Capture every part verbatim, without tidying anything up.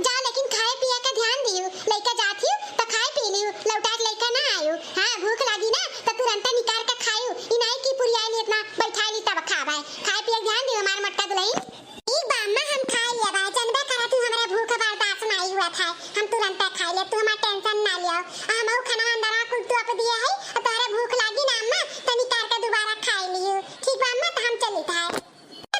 जाओ, लेकिन खाए पिए का ध्यान दियो, लइका जात हियो तो खाए पी लियो, लौटा के लइका ना आयो। हाँ, भूख लागी ना तो तुरंत निकाल के खायो, ई नाहीं कि पुरियाई ली इतना, बैठाई ली तब खाबे। खाए पिए का ध्यान दियो हमार मोटका दुलहिन। ठीक बा अम्मा, हम खाए लेबे, जनबे करा तू हमरे भूख बर्दाश्त नाहीं हुआ था, हम तुरंत खाए ले, तू हमार tension ना लियो। आ हमहू खाना अंदर आ कुल तोप दिए है, आ तोहरे भूख लागी ना अम्मा तो निकाल के दोबारा खाए लियो। ठीक बा अम्मा, तो हम चली था।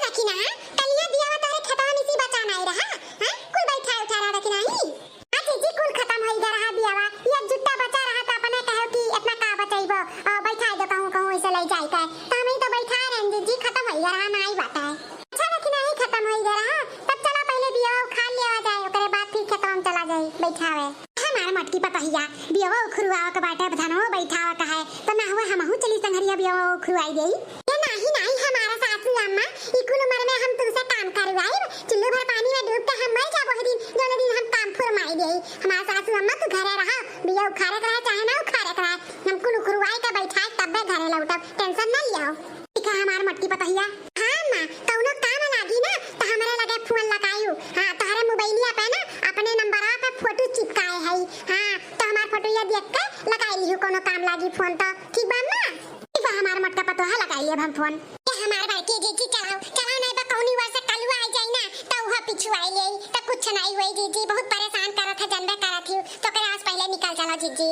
देखी ना, कलिया दियावा तोहरे खेतवा में से बचा नाहीं रहा, हाँ? कुल बैठा उठा रहा, देखी नाहीं? हाँ जीजी, कुल खतम होई गया रहा दियावा, ये जुट्टा बचा रहा तो अपने कहो कि इतना का बचइबो, और बैठा दो कहूँ कहूँ ऐसे ले जाए के, तो हम ही तो बैठा रहे हैं जीजी, खतम होई गया रहा, नाहीं बात है। अच्छा, देखी नाहीं, खतम होई गया रहा, तब चला पहले दियावा उखाड़ लिया जाए, ओकरे बाद फिर खेतवा में चला जाए बैठावे। हमार मोटकी पतोहिया, बियवा उखरुआवे के बाटे, अब धनवा बैठावे के है, तो ना हुआ हमहू चली संघरिया बियवा उखरुआई देई। ए नाहीं, नाहीं, हमारा सासू अम्मा, ई कुल उम्र में हम तुमसे काम करवाइब? चुल्लू भर पानी में डूब के हम मर जाबो, ओह दिन, जौने दिन हम काम फुरमाई देई। हमार सासू अम्मा, तू घरे रहा, बिया उखाड़े के रहे, चाहे ना उखाड़े के रहे, हम कुल उखरुआई के बैठाए, तब्बे घरे लौटब, tension ना लियाओ। ठीक है हमार मोटकी पतोहिया। हाँ अम्मा, कौनो काम लागी ना तो हमरे लगे फोन लगायू। हाँ, तोहरे मोबाइलिया पे ना अपने नंबरा पे फोटो चिपकाए है। हाँ, तो हमार फोटो ये देख के लगाई लिहू, कौनो काम लागी फोन तो। ठीक बा अम्मा? ठीक बा हमार मोटका पतोहा, लगाई लिहब हम फोन। ए हमार बड़की जीजी, चलाओ, चलाओ, नहीं बा कौनी ओर से कलुआ आ जाई ना तो वह पिछुआई ले, तो कुछ नहीं हुई जीजी, बहुत परेशान करत है, जनबे करत ही, तो करे आज पहले निकल चलो जीजी।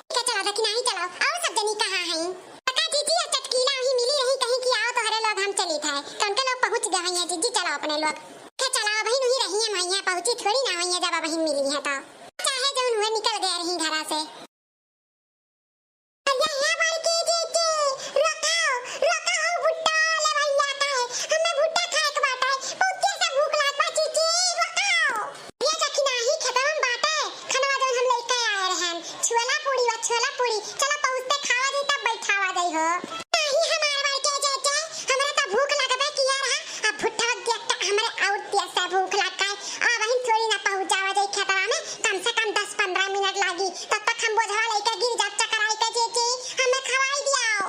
ठीक है, चलो, देखी नाहीं, चलो। और सब जनी कहाँ हैं? पता जीजी, आ चटकीला वहीं मिली रही, कहीं कि आओ तोहरे लोग हम चली थे, तो उनके लोग पहुँच गए हैं जीजी, चलो अपने लोग। ठीक है, चलो, अबहिन वहीं रही हैं, वहीं पहुँची थोड़ी ना हुई हैं, जब अबहिन मिली हैं तो। चाहे जौन हुए, निकल गए रही घरा से। अरे, ये बड़की जीजी, रुकाओ, रुकाओ, भुट्टा वाले भैया का है, हमें भुट्टा खाए के बाटे, बहुत तेज से भूख लाग बा जीजी, रुकाओ। ये देखी नाहीं, खेतवा में बाटे, खनवा जौन हम लेके आए रहन। छोला पूड़ी बा, छोला पूड़ी। चला पहुँचते खावा जाई, तब बैठावा जाई हो। नाहीं, हमार बड़के जेजे, हमरा तो भूख लगबे किया रहा। अब भुट्टा देख के हमरे और तेज से भूख लग गए। अब हम थोड़ी ना पहुँच जावा जाई खेतवा में, कम से कम दस पन्द्रह मिनट लागी। तब तक हम बोझवा लेके गिर जाब चकराई के जेजे, हमें खवाई दियाओ।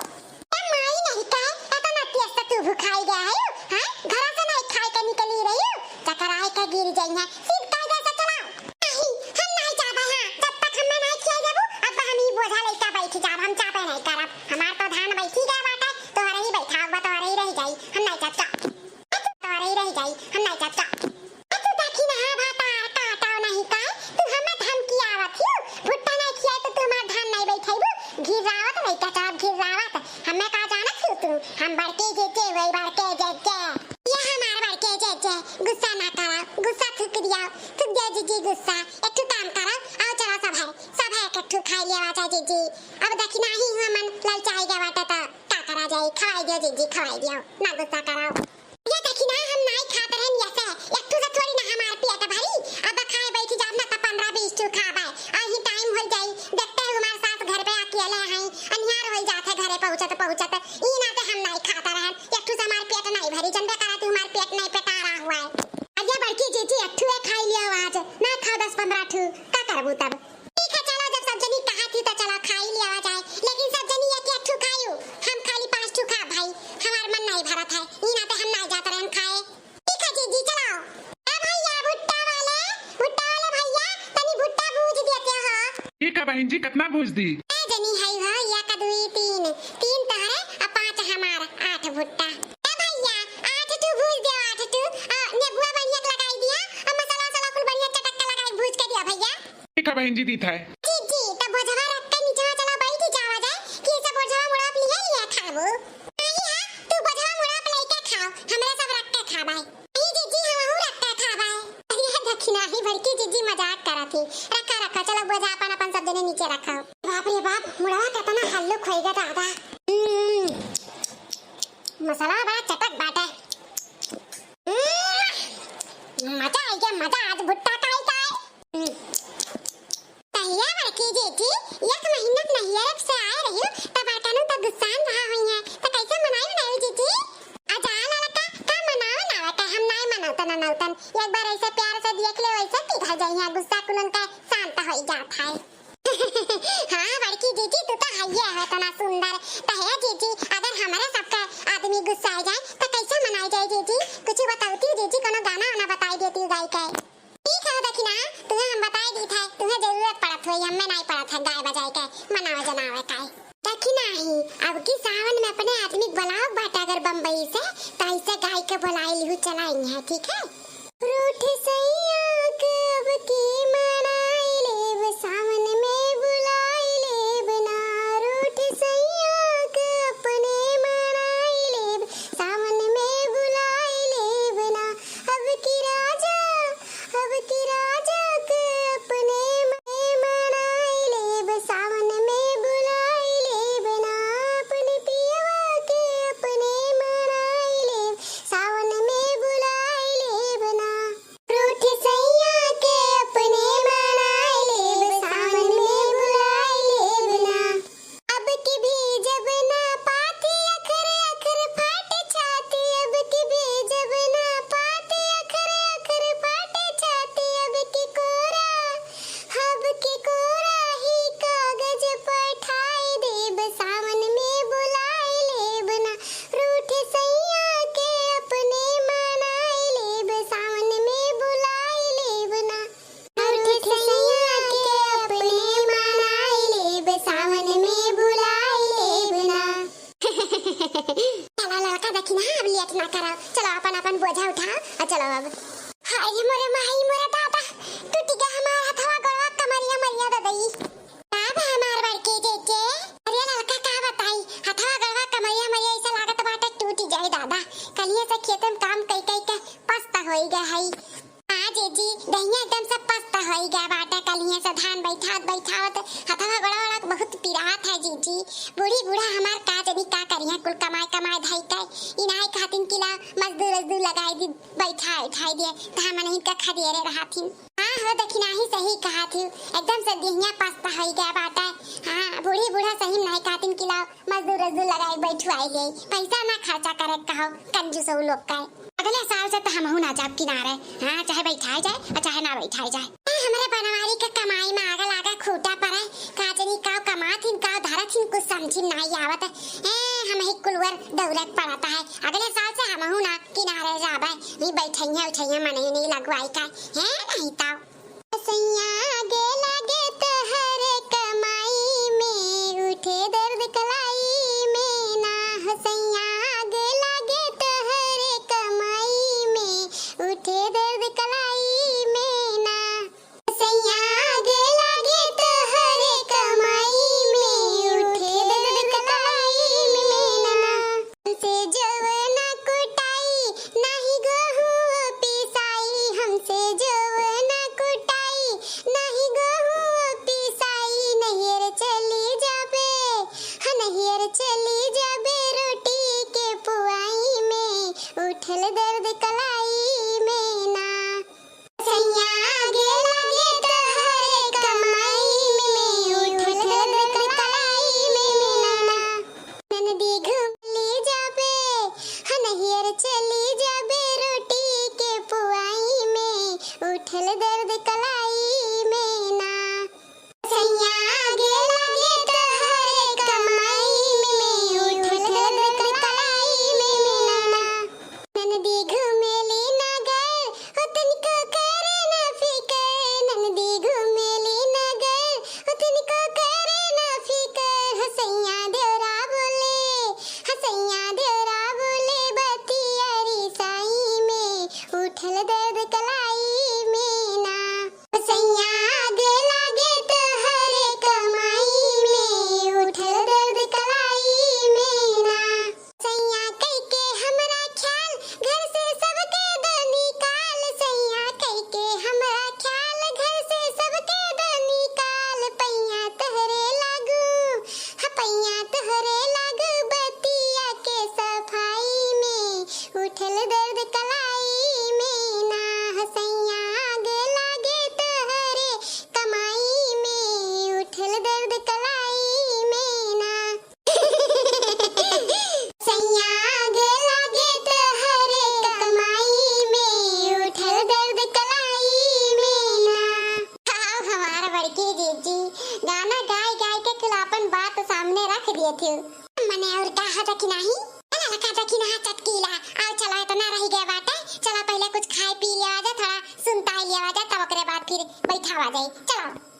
ए माई नहीं कहे, एतना तेज से तू भुखाई गया है, हाँ? घरा से नहीं खाए के निकली रही हो, चकराए के गिर जाई है, सीध कायदे से चलाओ। नहीं, हम नहीं जाबे, हाँ, जब तक हमें नहीं खिया देबू, अब हम ही बोझा लेके बैठ जाब, हम जाबे नहीं करब। हमार तो धान बैठी गया बाटे, तोहरे ही बैठाव बा, तोहरे ही रह जाई, हम नहीं जाब, जा। तोहरे ही रह जाई, हम नहीं जाब, जा। ए, तू देखी ना, हाँ, भातार काटाओ नहीं का? तू हमें धमकी आवत हियो? भुट्टा नहीं खियाए तो तू हमार धान नहीं बैठेबू? घिरावत नहीं का, चाप घिरावत। हमें का जानत हियो तू? हम बड़के जेजे हुई, बड़के जेजे। ये हमार बड़के जेजे, गुस्सा ना करा, गुस्सा थूक दिया, थूक दिया जीजी गुस्सा। एक ठो काम करा, आओ चला सब है, सब है एक ठो खाई लिया जाए जीजी। अब देखी नाहीं हुआ मन ललचाई गया बाटे तो का करा जाए, खवाई दियो जीजी, खवाई दियो, ना गुस्सा करा। ये देखी ना, हम नाई खात रहन यसे, एक ठू से थोड़ी ना हमार पेट भरी। अब खाए बैठ जाब ना त पन्द्रह बीस ठू खाबे। अही टाइम होई जाई, देखते हो हमार सास घर पे अकेले हैं, अन्हार होई जात है घरे पहुँचत पहुँचत। ई नाते हम नाई खात रहन, एक ठू से हमार पेट नाई भरी, जनबे करा तू हमार पेट नाई पेटा रहा हुआ है। अब ये बड़की जीजी एक ठू है खाई लिया आज, ना खाओ दस पन्द्रह ठू, का करबू तब? ठीक है, चलो, जब सब जनी कहा थी तो चलो खाई लिया जाए, लेकिन सब जनी एक एक ठू खायू, हम खाली पाँच ठू खा भाई, हमार मन नहीं भरत है, ई नाते हम नहीं जात रहन खाए। ठीक है जीजी, चलो। ए भैया, भुट्टा वाले, भुट्टा वाले भैया, तनी भुट्टा भूज देते हो। ठीक है बहन जी, कितना भूज दी? ए जनी है हो, एक, दुई, तीन, तीन तोहरे, आ पाँच हमार, आठ भुट्टा। ए भैया, आठ ठू भूज दे, आठ ठू, आ नेबुआ बढ़िया के लगाई दिया, आ मसाला, वसाला कुल बढ़िया चटक के लगाई, भूज के दिया भैया। ठीक है बहन जी, दीत है। जी, जी, तब बोझवा रख के नीचवा चला बैठ जावा जाए, कि ऐसे बोझवा मुड़ाप लिहे लिहे खाबो। नहीं है, तू बोझवा मुड़ाप लेके खाओ, हमरे सब रख के खाबे। नहीं जी, जी, हमहू रख के खाबे। अरे दखिना ही बड़की जीजी मजाक करत ही। रखा, रखा, चलो बोझा अपन, अपन सब जने नीचे रखा। बाप रे बाप, मुड़वा कितना हल्लुक होइगा दादा। हम्म, मसाला बड़ा चटक बाटे। हम्म, मजा आ गया, मजा, आज भुट्टा खाई खाई। हम्म। कहिया बड़की जीजी, एक महीना नैहर से आए रही, तब बड़कनू तो गुस्सान रहा हुई है, तो कैसे मनाई बनाई जीजी? आ जा ललका, का मनावे ना आवता, हम नाय मनौतन अनौतन, एक बार ऐसे प्यार से देख ले, वैसे पिघल जाई है, गुस्सा कुलन का शांत हो जात है। हाँ बड़की जीजी, तू तो हइये है इतना सुंदर, तो है जीजी, अगर हमारे सबका आदमी गुस्सा आ जाए तो कैसे मनाई जाए जीजी? कुछ बताती जीजी, कोनो गाना वाना बताई देती गाई के। ठीक है, नावे काई। देखी नाही, अब की सावन में अपने आदमी के बुलाओ बाटा अगर बम्बई से, तो ऐसे गाय के बुलाई लिहू चलाई है, ठीक है? रूठ सैया के अब की मनाई लेब, सावन में बुलाई लेब ना। रूठ सैया के अपने मनाई लेब, सावन में बुलाई लेब ना। अब की राजा, अब की राजा के अपने में मनाई लेब, सावन में बुलाई लेब ना। अपने पियवा के अपने मनाई लेब, सावन में बुलाई लेब ना। रूठ सैया के अपने मनाई लेब, सावन में बुलाई लेब ना। अब की भीजब ना पाती, अखर अखर फाटे छाती। अब की भीजब ना पाती, अखर अखर फाटे छाती। अब की कोरा, अब की कोरा ही कागज पठाई देब, सावन में बुलाई लेब ना। रूठ सैया के अपने मनाई लेब, सावन में बुलाई लेब ना। रूठ सैया के अपने मनाई लेब, सावन में बुलाई लेब ना। चला ललका देखी ना, अब लेट ना करो, चलो अपन अपन बोझा उठाओ और चलो अब। हाय रे मोरे माई, मोरे दादा, टूटी गा हमार हथवा गोड़वा कमरिया मरिया ददई। का बा हमार बड़की जीजी? अरे ललका का बताई, हथवा गोड़वा कमरिया मरिया ऐसा लागत बाटे टूटी जाई दादा। कलिए से खेते में काम कई कई के पस्त होई गए हई। हाँ जीजी, दहिया एकदम से पस्त होई गया बाटे। कलिए से धान बैठात बैठावत हथवा गोड़वा बहुत पिरात है जीजी। बूढ़ी बूढ़ा हमार का जनी का करिया, कुल कमाए कमाए धई के इनाई खातिन किला मजदूर वजदूर लगाई दी, बैठा उठाई दिए, धान मनही का खदेरे रहथिन। हाँ हो दखिनाही सही कहा थी, एकदम से देहिया पस्त होई गया बाटे। हाँ, बूढ़ी बूढ़ा सही में नाई खातिन किला मजदूर वजदूर लगाई बैठवाई ले, पैसा ना खर्चा करे कहो कंजूस हो लोग का। अगले साल से तो हमहू ना जाब किनारे, हाँ, चाहे बैठाए जाए और चाहे ना बैठाए जाए। ए, हमरे बनवारी के कमाई में आगा लागा खूटा पड़े, का जनी काव कमात हिन, काव धरत हिन, कुछ समझी में नाई आवत। ए, हम ही कुलवर दौरे के पड़ता है। अगले साल से हमहू ना किनारे जाबे, ही बैठैया उठैया मनई नहीं लगवाई का, है नहीं ताव। सैया आगे लागे तोहरे कमाई में, उठे दर्द कलाई में ना। हो सैया आगे लागे तोहरे कमाई में, उठे दर्द कलाई में ना। सैया आगे लागे तोहरे कमाई में, उठे दर्द कलाई में ना। हमसे जवना कुटाई, नाही गहूँ पिसाई, हमसे जवना कुटाई, नाही गहूँ पिसाई, नैहर चली जाबे, हाँ, नैहर चली जाबे, रोटी के पुआई में, उठल दर्द कलाई में ना। सैया आगे लागे तोहरे कमाई में, उठल दर्द कलाई में ना। ननदी घूम ली जाबे, हाँ, नैहर चली जाबे, रोटी के पुआई में, उठल दर्द कलाई में ना। सैया आगे लागे तोहरे कमाई में, उठल दर्द कलाई में ना। ननदी घूमेली नगर, हो तनिको करे ना फिकर। ननदी घूमेली नगर, हो तनिको करे ना फिकर। हो सैया देवरा बोले, हो सैया देवरा बोले बतिया रिसाई में, उठल दर्द कलाई में ना। सैया आगे लागे तोहरे कमाई में, उठल दर्द कलाई में ना। सैया कइके हमरा ख्याल, घर से सबके दो निकाल। सैया कइके हमरा ख्याल, घर से सबके दो निकाल। पैया तोहरे लागू, हाँ, पैया तोहरे लागू बतिया के सफाई में, उठल दर्द कलाई में ना। हो सैया आगे लागे तोहरे कमाई में, उठल दर्द कलाई में ना। सैया आगे लागे तोहरे कमाई में, उठल दर्द कलाई में ना। हाँ, हमार बड़की जीजी गाना गाय गाय के कुल आपन बात सामने रख दिए थे। मने और का हता कि नाही? अला लका हता कि ना चटकीला। आओ चला, इतना रह गया बाटे, चला पहले कुछ खाए पी लिया जाए, थोड़ा सुनता लिया जाए, तब ओकरे बाद फिर बैठावा जाए। चलो।